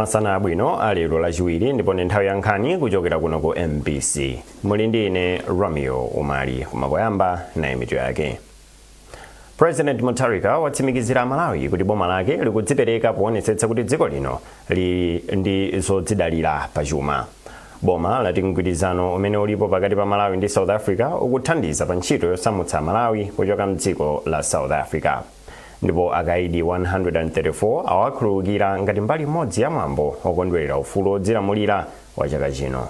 Masana abwino alero Lachiwiri, ndipo ndi nthawi ya nkhani kuchokera kuno ku MBC. Muli ndi ine Romeo Umali. Koma poyamba, nayi mitu yake. President Mutharika watsimikizira Malawi kuti boma lake likudzipereka poonetsetsa kuti dziko lino lili ndi zodzidalira pachuma. Boma lati mgwirizano umene ulipo pakati pa Malawi ndi South Africa ukuthandiza pa ntchito yosamutsa Malawi kuchoka mdziko la South Africa. Ndipo akaidi 134 awakhululukira ngati mbali imodzi ya mwambo okondwerera ufulu odzilamulira wa chaka chino.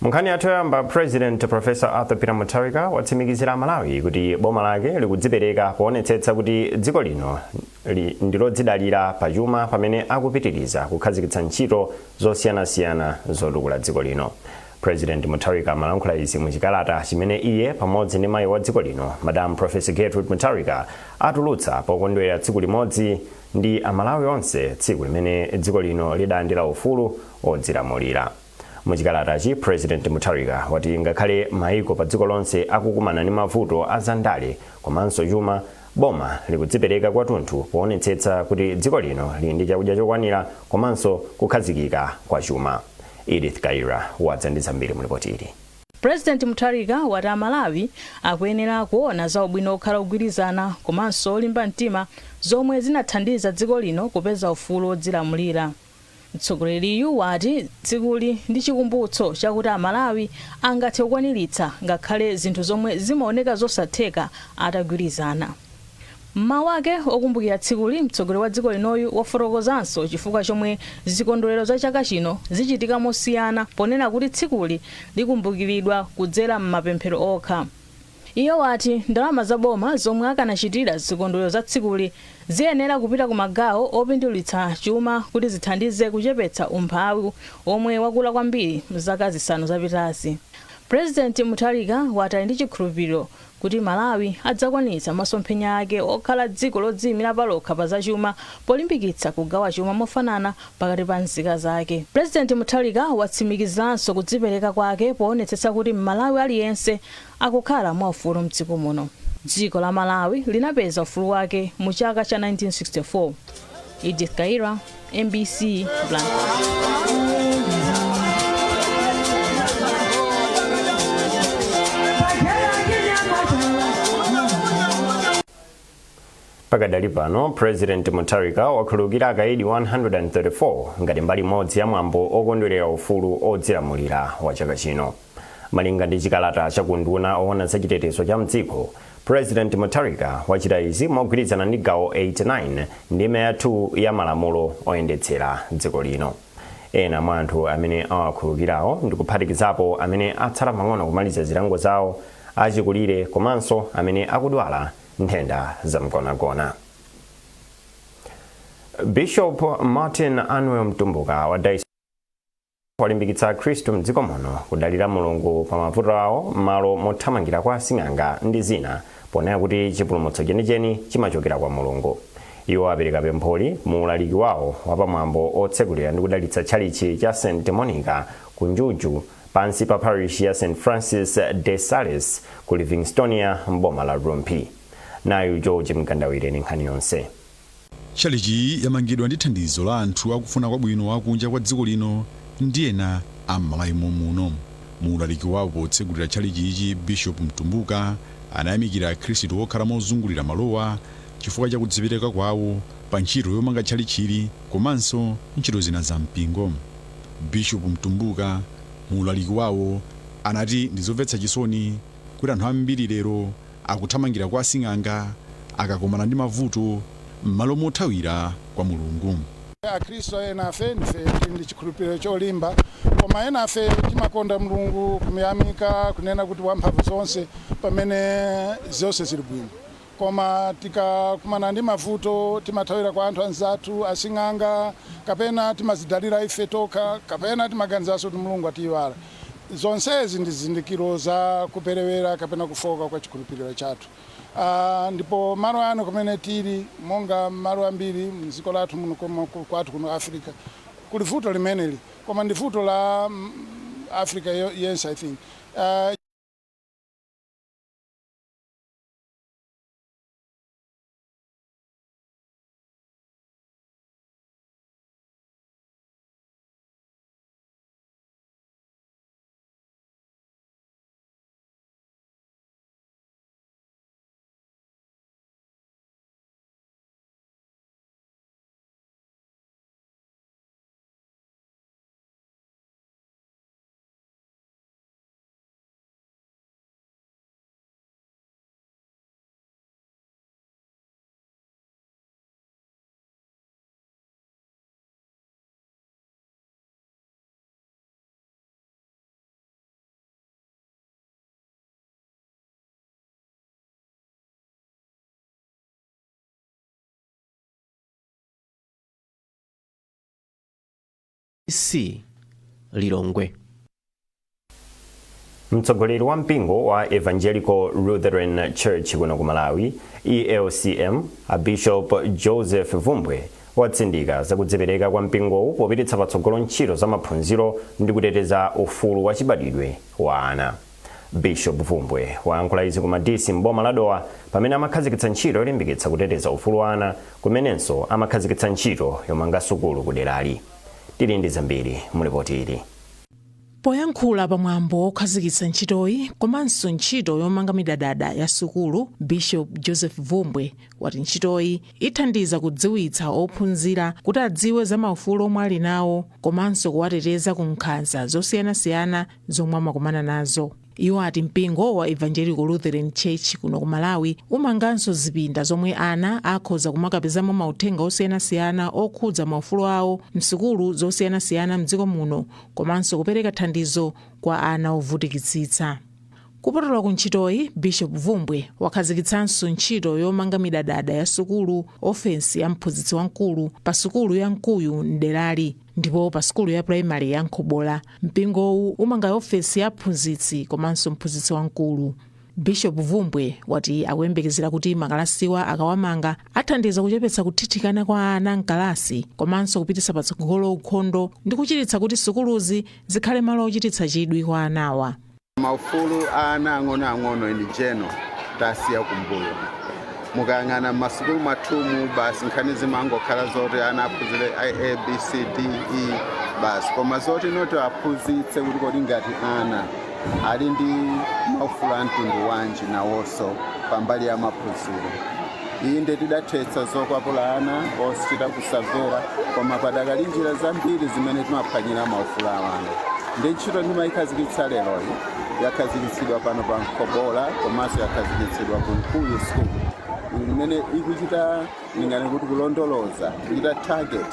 Munkhani yathu yoyamba, President Professor Arthur Peter Mutharika watsimikizira Malawi kuti boma lake likudzipereka poonetsetsa kuti dziko lino ndilodzidalira pachuma pamene akupitiriza kukhazikitsa ntchito zosiyanasiyana zotukula dziko lino. President Mutharika amalankhula izi muchikalata chimene iye pamodzi ndi mayi wa dziko lino, Madam Professor Gertrude Mutharika, atulutsa pokondwerera tsiku limodzi ndi Amalawi onse, tsiku limene dziko lino lidalandira ufulu odzilamulira. Muchikalatachi, President Mutharika wati ngakhale maiko pa dziko lonse akukumana ndi mavuto a zandale komanso chuma, boma likudzipereka kwathunthu poonetsetsa kuti dziko lino lili ndi chakudya chokwanira komanso kukhazikika kwa chuma. Edith Kaira wadza ndi zambiri mu ripoti ili. President Mutharika wati Amalawi akuyenera kuona za ubwino okhala ogwirizana komanso olimba mtima, zomwe zinathandiza dziko lino kupeza ufulu odzilamulira. Mtsogoleriyu wati tsikuli ndi chikumbutso chakuti Amalawi angathe kukwaniritsa ngakhale zinthu zomwe zimaoneka zosatheka atagwirizana. M'mawu ake okumbukira tsikuli, mtsogoleri wa dziko linoyu wafotokozanso chifukwa chomwe zikondwerero za chaka chino zichitika mosiyana, ponena kuti tsikuli likumbukiridwa kudzera m'mapemphero okha. Iye wati ndalama za boma zomwe akanachitira zikondwerero za tsikuli ziyenera kupita ku magawo opindulitsa chuma kuti zithandize kuchepetsa umphawi womwe wakula kwambiri mzaka 5 zapitazi. President Mutharika wati ali ndi chikhulupiriro kuti Malawi adzakwanitsa masomphenya ake okhala dziko lodziyimira palokha pa zachuma polimbikitsa kugawa chuma mofanana pakati pa nzika zake. President Mutharika watsimikiziranso kudzipereka kwake poonetsetsa kuti Mmalawi aliyense akukhala mwaufulu mdziko muno. Dziko la Malawi linapeza ufulu wake mu chaka cha 1964. Edith Kaira, MBC, Blantyre. Pakadali pano, President Mutharika wakhululukira akaidi 134 ngati mbali imodzi ya mwambo okondwerera ufulu odzilamulira wa chaka chino. Malinga ndi chikalata cha kunduna owona za chitetezo cha mdziko, President Mutharika wachita izi mogwirizana ndi gawo 89 ndime ya 2 ya malamulo oyendetsera dziko lino. Ena mwa anthu amene awakhululukirawo ndikuphatikizapo amene atsala pang'ono kumaliza zilango zawo, achikulire komanso amene akudwala nthenda zamgonagona. Bishop Martin Anwell Mtumbuka wa Diocese walimbikitsa Akhristu mdziko muno kudalira Mulungu pa mavuto awo m'malo mothamangira kwa asing'anga ndi zina, ponena kuti chipulumutso chenicheni chimachokera kwa Mulungu. Iwo apereka pempholi mu ulaliki wawo wapamwambo otsekulira ndi kudalitsa tchalitchi cha St Monica ku Njuju, pansi pa parish ya St Francis de Sales ku Livingstonia m'boma la Rumphi. Nayu George Mkandawire ndi nkhani yonse. Tchalitchiyi yamangidwa ndi thandizo la anthu akufuna kwabwino akunja kwa dziko lino ndi ena a m'Malawi momuno. Mu ulaliki wawo potsegulira tchalitchichi, Bishop Mtumbuka anayamikira akhristu okhala mozungulira malowa chifukwa cha kudzipereka kwawo pa ntchito yomanga tchalitchili komanso ntchito zina za mpingo. Bishop Mtumbuka mu ulaliki wawo anati ndizomvetsa chisoni kuti anthu ambiri lero akuthamangira kwa asing'anga akakumana ndi mavuto m'malo mothawira kwa Mulungu. Akhristu ena afe ndife tili ndi chikhulupiriro cholimba, koma ena afe timakonda Mulungu, kumuyamika, kunena kuti wamphamvu zonse pamene zonse zili bwino, koma tikakumana ndi mavuto timathawira kwa anthu anzathu, asing'anga, kapena timazidalira ife tokha, kapena timaganizanso kuti Mulungu atiyiwala. Zonsezi ndi zizindikiro za kuperewera kapena kufoka kwa chikhulupiriro chathu. Ndipo malo ano kumene tili, monga malo ambiri mdziko lathu muno, kwathu kuno Africa, kuli vuto limeneli, koma ndi vuto la Africa yense, I think. Mbc Lilongwe. Mtsogoleri wa mpingo wa Evangelical Lutheran Church kuno ku Malawi, ELCM, a Bishop Joseph Vumbwe watsindika zakudzipereka kwa mpingowu popititsa patsogolo ntchito za maphunziro ndi kuteteza ufulu wa chibadwidwe wa ana. Bishop Vumbwe wayankhula izi ku Madisi mboma la Dowa pamene amakhazikitsa ntchito yolimbikitsa kuteteza ufulu wa ana, kumenenso amakhazikitsa ntchito yomanga sukulu ku derali. Tili ndi zambiri mu ripoti ili. Poyankhula pamwambo wokhazikitsa ntchitoyi komanso ntchito yomanga midadada ya sukulu, Bishop Joseph Vumbwe wati ntchitoyi ithandiza kudziwitsa ophunzira kuti adziwe za maufulu omwe ali nawo komanso kuwateteza ku nkhanza zosiyanasiyana zomwe amakumana nazo. Iwo ati mpingo wa Evangelical Lutheran Church kuno ku Malawi umanganso zipinda zomwe ana akhoza kumakapezamo mauthenga osiyanasiyana okhudza maufulu awo msukulu zosiyanasiyana mdziko muno, komanso kupereka thandizo kwa ana ovutikitsitsa. Kupatula ku ntchitoyi, Bishop Vumbwe wakhazikitsanso ntchito yomanga midadada ya sukulu, ofesi ya mphunzitsi wamkulu pa sukulu ya Mkuyu mderali, ndipo pa sukulu ya primary ya Nkhobola mpingowu umanga ofesi ya mphunzitsi komanso mphunzitsi wamkulu. Bishop Vumbwe wati akuyembekezera kuti makalasiwa akawamanga athandiza kuchepetsa kuthithikana kwa ana mkalasi komanso kupititsa patsogolo ukhondo ndi kuchititsa kuti sukuluzi zikhale malo ochititsa chidwi kwa anawa. Maufulu a ana ang'onoang'ono in general tasiya kumbuyo. Mukayang'ana m'masukulu mwathumu, basi nkhani zimangokhala zoti ana aphunzire A, B, C, D, E basi, koma zoti noti aphunzitse kuti kodi ngati ana ali ndi maufulu a mtundu wanji nawonso pambali ya maphunziro. Inde, tidathetsa zokwapula ana ochita kusamvera, koma padakali njira zambiri zimene timaphwanyira maufulu a ana. Ndi ntchito ndimayikhazikitsa leroyi, yakhazikitsidwa pano pa Nkhobola komanso yakhazikitsidwa ku Mkuyu School, imene ikuchita lingana kuti kulondoloza, kuchita target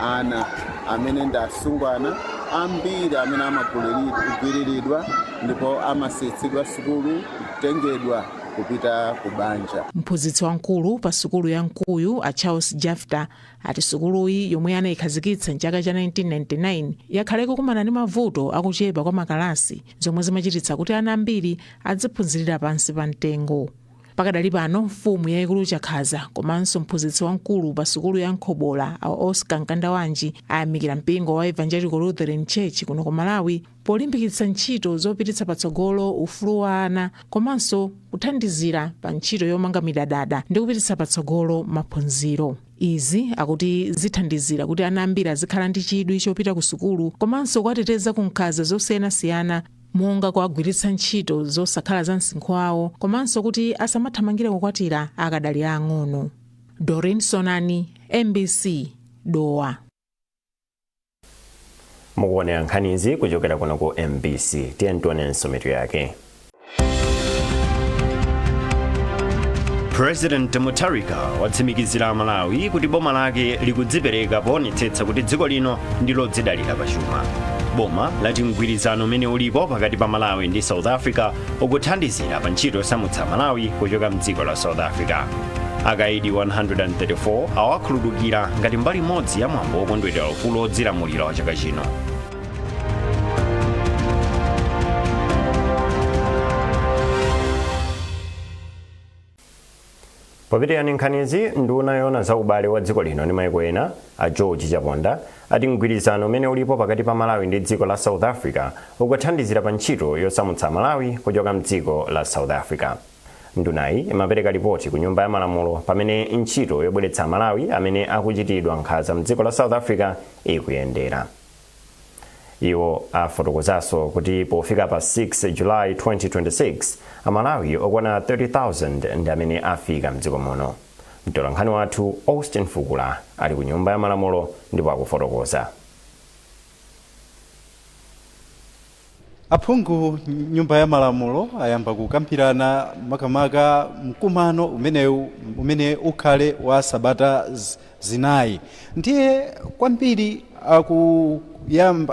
ana amene ndi asungwana ambiri amene amagwiriridwa ndipo amasiyitsidwa sukulu, kutengedwa kupita ku banja. Mphunzitsi wamkulu pa sukulu ya Mkuyu, a Charles Jafta, ati sukuluyi yomwe anayikhazikitsa mchaka cha 1999 yakhala ikukumana ndi mavuto akuchepa kwa makalasi, zomwe zimachititsa kuti ana ambiri aziphunzirira pansi pa mtengo. Pakadali pano, mfumu yayikulu Chakhaza komanso mphunzitsi wamkulu pa sukulu ya Nkhobola, a Oscar Mkandawanji, ayamikira mpingo wa Evangelical Lutheran Church kuno ku Malawi polimbikitsa ntchito zopititsa patsogolo ufulu wa ana komanso kuthandizira pa ntchito yomanga midadada ndi kupititsa patsogolo maphunziro. Izi akuti zithandizira kuti ana ambiri azikhala ndi chidwi chopita ku sukulu komanso kuwateteza ku nkhanza zosiyanasiyana, monga kuwagwiritsa ntchito zosakhala za msinkhu wawo, komanso kuti asamathamangire kukwatira akadali ang'ono. Doreen Sonani, MBC, Dowa. Mukuonera nkhanizi kuchokera kuno ku MBC. Tiye tionenso mitu yake. President Mutharika watsimikizira Malawi kuti boma lake likudzipereka poonetsetsa kuti dziko lino ndi lodzidalira pachuma. Boma lati mgwirizano umene ulipo pakati pa Malawi ndi South Africa ukuthandizira pa ntchito yosamutsa Malawi kuchoka mdziko la South Africa. Akaidi 134 awakhululukira ngati mbali imodzi ya mwambo wokondwerera ufulu wodzilamulira wa chaka chino. Popitirani nkhanizi, nduna yoona za ubale wa dziko lino ndi maiko ena, a George Chaponda, ati mgwirizano umene ulipo pakati pa Malawi ndi dziko la South Africa ukuthandizira pa ntchito yosamutsa Malawi kuchoka mdziko la South Africa. Ndunayi imapereka ripoti ku Nyumba ya Malamulo pamene ntchito yobweretsa Malawi amene akuchitidwa nkhanza mdziko la South Africa ikuyendera. Iwo afotokozanso kuti pofika pa 6 July 2026, Amalawi okwana 30,000 ndi amene afika mdziko muno. Mtolankhani wathu Austin Fukula ali ku Nyumba ya Malamulo ndipo akufotokoza. Aphungu Nyumba ya Malamulo ayamba kukambirana makamaka mkumano umenewu umene ukhale wa sabata 4. Ndiye kwambiri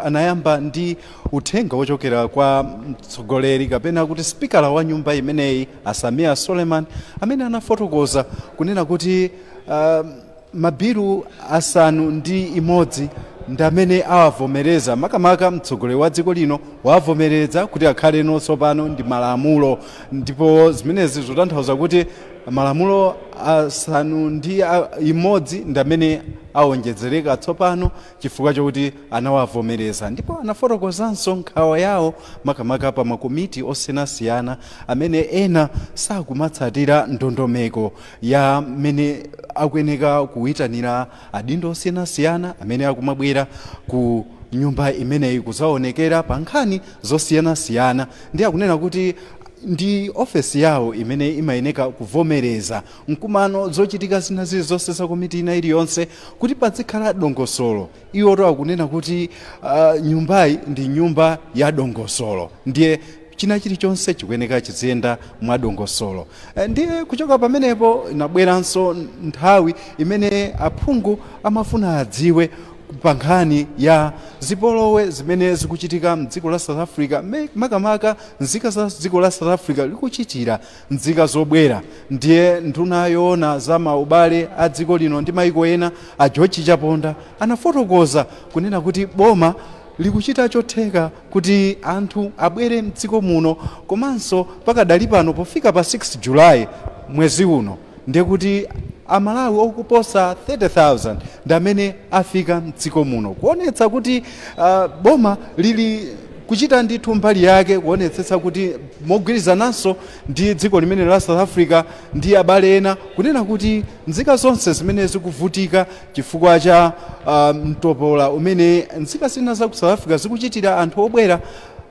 anayamba ndi uthenga wochokera kwa mtsogoleri kapena kuti spikala wa nyumba imeneyi, a Sameer Suleman, amene anafotokoza kunena kuti mabilu 6 ndi amene awavomereza, makamaka mtsogoleri wa dziko lino wavomereza kuti akhale tsopano ndi malamulo. Ndipo zimenezi zotanthauza kuti malamulo 6 ndi amene awonjezereka tsopano chifukwa chokuti anawavomereza. Ndipo anafotokozanso nkhawa yawo makamaka pa makomiti osiyanasiyana amene ena sakumatsatira ndondomeko ya mmene akuyeneka kuyitanira adindo osiyanasiyana amene akumabwera ku nyumba imeneyi kuzaonekera pa nkhani zosiyanasiyana. Ndi akunena kuti ndi ofesi yawo imene imayeneka kuvomereza mkumano, zochitika zina zilizonse za komiti ina iliyonse, kuti pazikhala dongosolo. Iwo akunena kuti nyumbayi ndi nyumba ya dongosolo, ndiye china chilichonse chikuyeneka chiziyenda mwa dongosolo. Ndiye kuchoka pamenepo inabweranso nthawi imene aphungu amafuna adziwe pa nkhani ya zipolowe zimene zikuchitika mdziko la South Africa, makamaka nzika za dziko la South Africa likuchitira nzika zobwera. Ndiye nduna yoona za maubale a dziko lino ndi maiko ena, a George Chaponda, anafotokoza kunena kuti boma likuchita chotheka kuti anthu abwere mdziko muno, komanso pakadali pano pofika pa 6 Julayi mwezi uno, ndiye kuti Amalawi okuposa 30,000 ndi amene afika mdziko muno, kuonetsa kuti boma lili kuchita ndithu mbali yake kuonetsetsa kuti mogwirizananso ndi dziko limene la South Africa ndi abale ena, kunena kuti nzika zonse zimene zikuvutika chifukwa cha mtopola umene nzika zina za ku South Africa zikuchitira anthu obwera,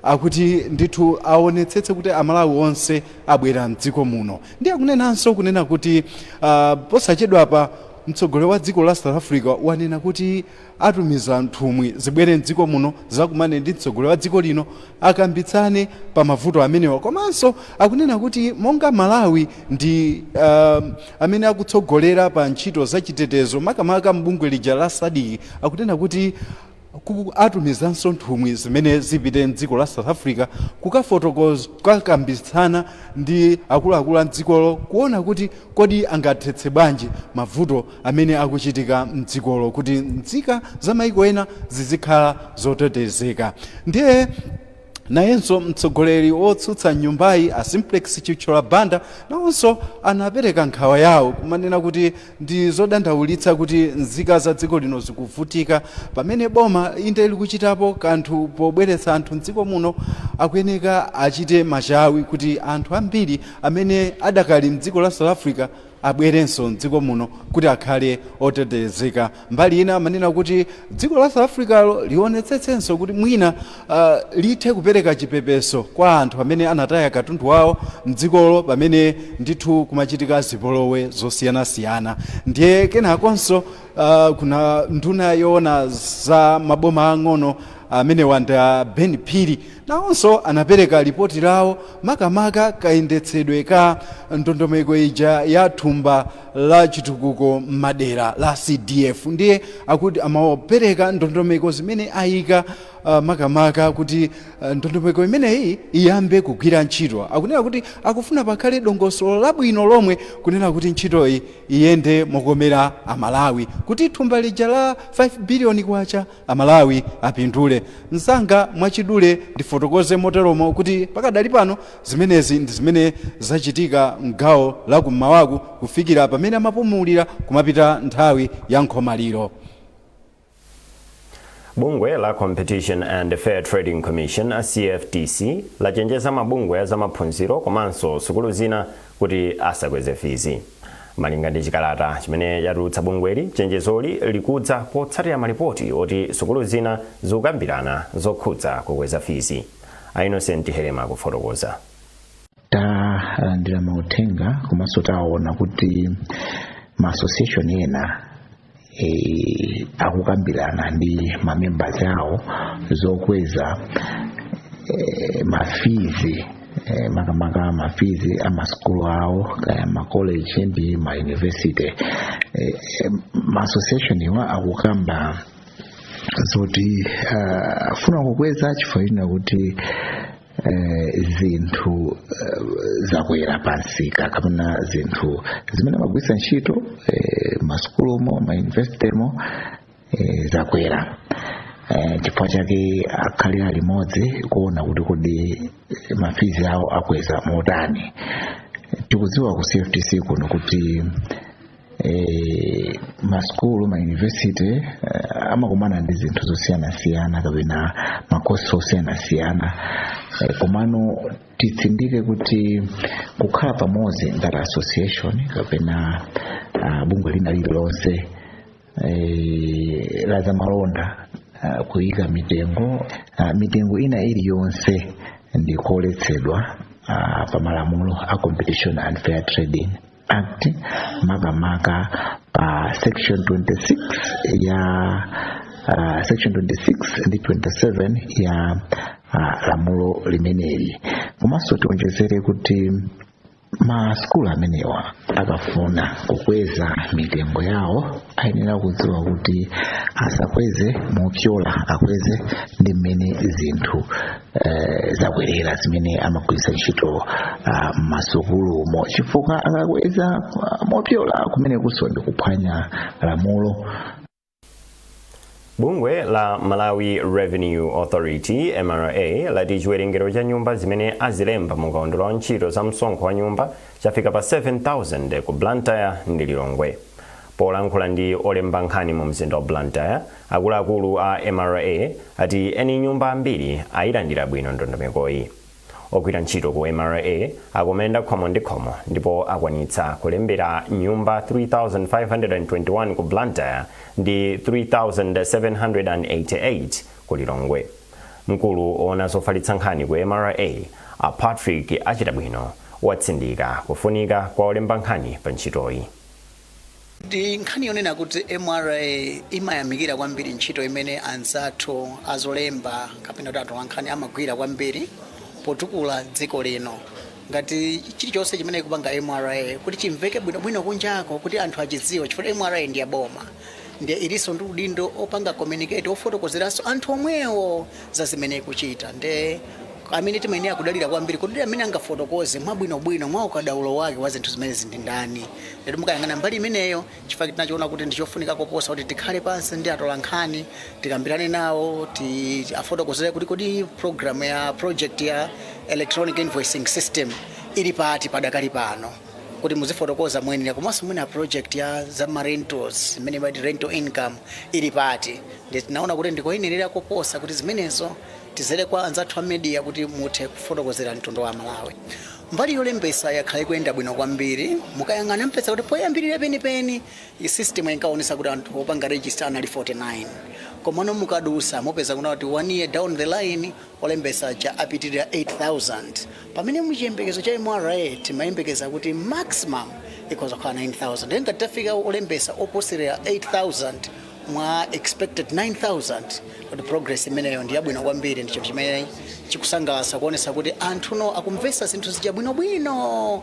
akuti ndithu aonetsetse kuti Amalawi onse abwera mdziko muno. Ndiye akunenanso kunena kuti posachedwapa mtsogoleri wa dziko la South Africa wanena kuti atumiza nthumwi zibwere mdziko muno, zakumane ndi mtsogoleri wa dziko lino, akambitsane pa mavuto amenewa. Komanso akunena kuti monga Malawi ndi amene akutsogolera pa ntchito zachitetezo, makamaka mbungwe lija la SADC, akunena kuti atumizanso nthumwi zimene zipite mdziko la South Africa kukafotokoza, kukakambitsana ndi akuluakulu a mdzikolo, kuona kuti kodi angathetse bwanji mavuto amene akuchitika mdzikolo, kuti nzika za maiko ena zizikhala zotetezeka. Ndiye nayenso mtsogoleri wotsutsa nyumbayi, a Simplex Chithyola Banda, nawonso anapereka nkhawa yawo, kumanena kuti ndi zodandaulitsa kuti nzika za dziko lino zikuvutika pamene boma inde likuchitapo kanthu pobweretsa anthu mdziko muno. Akuyeneka achite machawi kuti anthu ambiri amene adakali mdziko la South Africa abwerenso mdziko muno kuti akhale otetezeka. Mbali ina amanena kuti dziko la South Africa lionetsetsenso kuti mwina lithe kupereka chipepeso kwa anthu amene anataya katundu wawo mdzikolo pamene ndithu kumachitika zipolowe zosiyanasiyana. Ndiye kenakonso kuna nduna yoona za maboma ang'ono, amene wanda Ben Phiri, nawonso anapereka ripoti lawo, makamaka kayendetsedwe ka ndondomeko ija ya thumba la chitukuko m'madera la CDF. Ndiye akuti amapereka ndondomeko zimene ayika, makamaka kuti ndondomeko imeneyi iyambe kugwira ntchito. Akunena kuti akufuna pakhale dongosolo labwino lomwe kunena kuti ntchitoyi iyende mokomera Amalawi, kuti thumba lija la 5 biliyoni kwacha Amalawi apindule. Msanga mwachidule ndifotokoze moteromo kuti pakadali pano zimenezi ndi zimene zachitika mgawo la kummawaku kufikira pamene amapumulira kumapita nthawi ya nkhomaliro. Bungwe la Competition and Fair Trading Commission, CFTC, lachenjeza mabungwe azamaphunziro komanso sukulu zina kuti asakweze fizi. Malinga ndi chikalata chimene chatulutsa bungweli, chenjezoli likudza potsatira malipoti oti sukulu zina zikukambirana zokhudza kukweza fizi. A Innocent Helema kufotokoza. Talandira mauthenga komanso taona kuti ma association ena akukambirana ndi ma members awo zokweza ma fees, makamaka ma fees a masukulu awo, kaya ma college ndi ma university. Ma association iwa akukamba zoti afuna kukweza chifukwa china kuti zinthu zakwera pamsika, kapena zinthu zimene amagwiritsa ntchito masukulumo, ma universitymo, zakwera. Chifukwa chake akhalira limodzi kuona kuti kodi ma fees awo akweza motani. Tikudziwa ku CFTC kuno kuti masukulu, ma university amakumana ndi zinthu zosiyanasiyana kapena ma costs osiyanasiyana, komano titsindike kuti kukhala pamodzi ngati association kapena bungwe lina lililonse la zamalonda, kuyika mitengo ina iliyonse ndikoletsedwa pa malamulo a Competition and Fair Trading Act, makamaka pa section 26 ya section 26 ndi 27 ya lamulo limeneli. Komanso tionjezere kuti masukulu amenewa akafuna kukweza mitengo yawo, ayenera kudziwa kuti asakweze mopyola, akweze ndi mmene zinthu zakwerera zimene amagwiritsa ntchito m'masukulumo, chifukwa akakweza mopyola, kumene kuso ndi kuphwanya lamulo. Bungwe la Malawi Revenue Authority, MRA, lati chiwerengero cha nyumba zimene azilemba mu kaundula wa ntchito za msonkho wa nyumba chafika pa 7000 ku Blantyre ndi Lilongwe. Polankhula ndi olemba nkhani mu mzinda wa Blantyre, akuluakulu a MRA ati eni nyumba ambiri ayilandira bwino ndondomekoyi. Ogwira ntchito ku MRA akumenda khomo ndi khomo ndipo akwanitsa kulembera nyumba 3521 ku Blantyre ndi 3788 ku Lilongwe. Mkulu oona zofalitsa nkhani ku MRA, a Patrick Achitabwino, watsindika kufunika kwa olemba nkhani pa ntchitoyi. Ndi nkhani yonena kuti MRA imayamikira kwambiri ntchito imene anzathu azolemba kapena kuti atola nkhani amagwira kwambiri potukula dziko lino. Ngati chilichonse chimene ikupanga MRA kuti chimveke bwinobwino kunjako, kuti anthu achidziwe, chifukwa MRA ndi yaboma, ndiye ilinso ndi udindo opanga communicate, ofotokozeranso anthu omwewo za zimene ikuchita. Nde amene timayenera kudalira kwambiri kuti amene angafotokoze mwabwinobwino mwa ukadaulo wake wa zinthu zimene zindi ndani? Lero mukayang'ana mbali imeneyo, chifukwa tinachiona kuti ndichofunika koposa kuti tikhale pansi ndi atola nkhani, tikambirane nawo, ti afotokozere kuti kodi program ya project ya electronic invoicing system ili pati padakali pano, kuti muzifotokoza mwenera, komanso mwina project ya za rentals imene imati rental income ili pati. Ndi tinaona kuti ndikoyenerera koposa kuti zimenezo tizere kwa anzathu a media kuti muthe kufotokozera mtundu wa Malawi. Mbali yolembesa yakhala ikuyenda bwino kwambiri. Mukayang'ana mpeza kuti poyambirira penipeni system inkaonesa kuti anthu opanga register anali 49, komano mukadusa mupeza kuna kuti one year down the line olembesa cha apitirira 8000, pamene muchiyembekezo cha MRA timayembekeza kuti maximum ikhoza kukhala 9000. Ngati tafika olembesa oposera 8000 mwa expected 9000, kuti progress imeneyo ndi yabwino kwambiri. Ndi chinthu chimene chikusangalatsa kuonesa kuti anthuno akumvesa zinthu zija bwinobwino.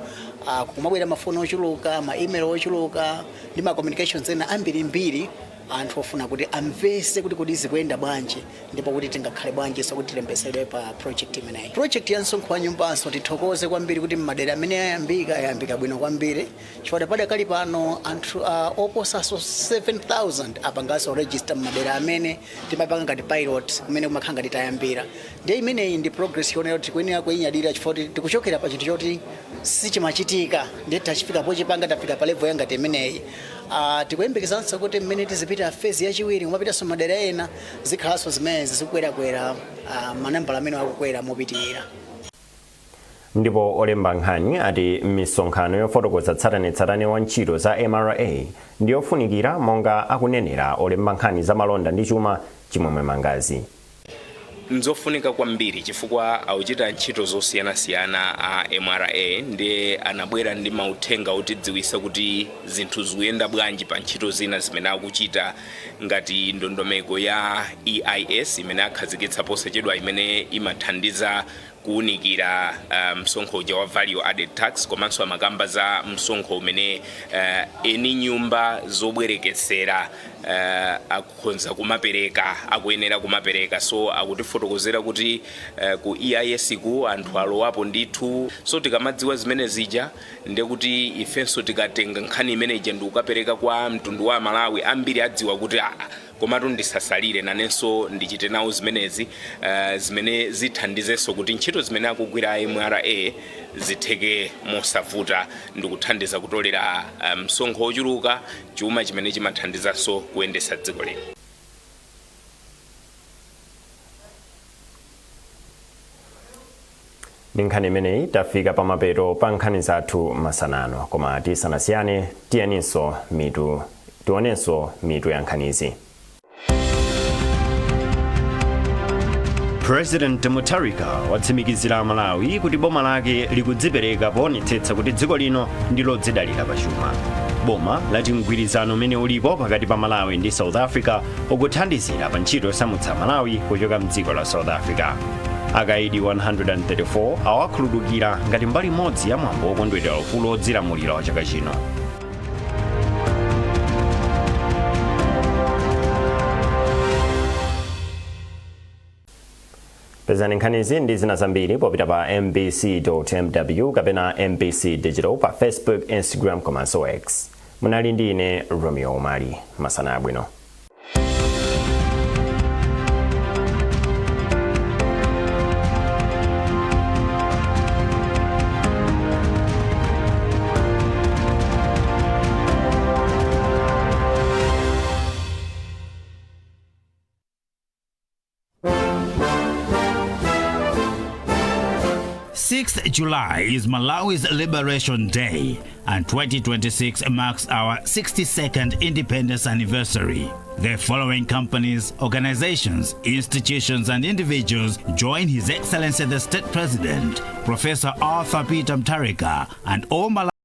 Kumabwera mafoni ochuluka, ma email ochuluka ndi ma communications ena ambirimbiri, anthu ofuna kuti amvese kuti kodi zikuyenda bwanji ndipo kuti tingakhale bwanji so kuti tilembesedwe pa project imeneyi, project ya msonkho wa nyumbanso. Tithokoze kwambiri kuti mmadera amene ayambika, ayambika bwino kwambiri, chifukwa padakali pano anthu oposanso 7000 apanganso register mmadera amene timapanga ngati pilot, kumene kumakhala ngati tayambira. Ndiye imeneyi ndi progress yonera kuti tikuyenera kuyinyadira, chifukwa kuti tikuchokera pa chinthu choti sichimachitika, ndiye tachifika pochipanga, tafika pa level yangati imeneyi. Tikuyembekezanso kuti mmene tizipita phase yachiwiri, kumapitanso madera ena, zikhalanso zimene zikukwerakwera, manambala amene akukwera mopitirira. Ndipo olemba nkhani ati misonkhano yofotokoza tsatanetsatane wa ntchito za MRA ndi yofunikira, monga akunenera olemba nkhani za malonda ndi chuma, Chimwemwe Mangazi. Nzofunika kwambiri chifukwa akuchita ntchito zosiyanasiyana a MRA, ndiye anabwera ndi mauthenga otidziwisa kuti zinthu zikuyenda bwanji pa ntchito zina zimene akuchita, ngati ndondomeko ya EIS imene akhazikitsa posachedwa, imene imathandiza kuwunikira msonkho uja wa value added tax, komanso amakamba za msonkho umene eni nyumba zobwerekesera akukhonza kumapereka, akuyenera kumapereka. So akutifotokozera kuti ku EIS ku anthu alowapo ndithu. So tikamadziwa zimene zija, ndekuti ifenso tikatenga nkhani imeneja ndi kukapereka kwa mtundu wa Malawi, ambiri adziwa kuti ah, Komatu ndisasalire, nanenso ndichite nawo zimenezi, zimene zithandizenso kuti ntchito zimene akugwira MRA zitheke mosavuta ndikuthandiza kutolera msonkho wochuluka, chuma chimene chimathandizanso kuyendetsa dziko lino. Ndi nkhani imeneyi tafika pamapeto pa nkhani zathu masanano, koma tisanasiyane tiyeninso mitu tionenso mitu ya nkhanizi. President Mutharika watsimikizira Malawi kuti boma lake likudzipereka poonetsetsa kuti dziko lino ndi lodzidalira pachuma. Boma lati mgwirizano umene ulipo pakati pa Malawi ndi South Africa ukuthandizira pa ntchito yosamutsa Malawi kuchoka mdziko la South Africa. Akaidi 134 awakhululukira ngati mbali imodzi ya mwambo wokondwerera ufulu wodzilamulira wa chaka chino. Pezani nkhanizi ndi zina zambiri popita pa mbc.mw kapena MBC Digital pa Facebook, Instagram komanso X. Munali ndi ine Romeo Umali. Masana abwino. 6th July is Malawi's Liberation Day, and 2026 marks our 62nd independence anniversary. The following companies, organizations, institutions, and individuals join His Excellency the State President, Professor Arthur Peter Mutharika, and all Malawi